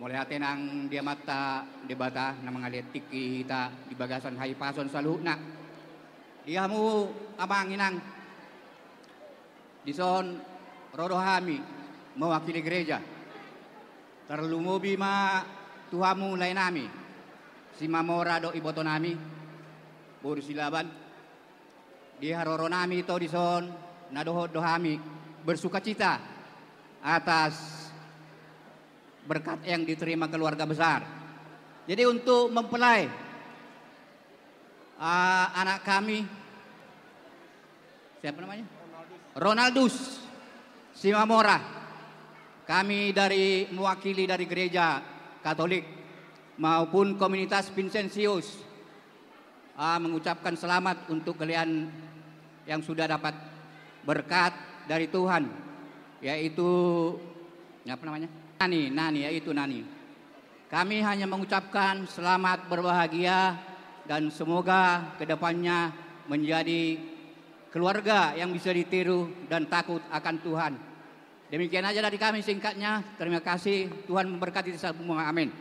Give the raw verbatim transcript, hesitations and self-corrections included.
Mauliate nang di Amanta Debata na mangalehon tingki hita di bagasan hahipason saluhutna. Di hamu amang inang, dison ro do hami mewakili gereja. Tarlumobi ma tu hamu laenami, Simamora dohot ibotonami, boru Silaban. Di haroronami ito dison, na dohot do hami bersukacita atas berkat yang diterima keluarga besar. Jadi untuk mempelai, ah, anak kami, siapa namanya? Ronaldus Simamora. Kami dari, mewakili dari gereja Katolik maupun komunitas Vincentius, ah, mengucapkan selamat untuk kalian yang sudah dapat berkat dari Tuhan, yaitu, apa namanya? Nani, Nani, yaitu Nani. Kami hanya mengucapkan selamat berbahagia dan semoga ke depannya menjadi keluarga yang bisa ditiru dan takut akan Tuhan. Demikian aja dari kami singkatnya. Terima kasih. Tuhan memberkati semua. Amin.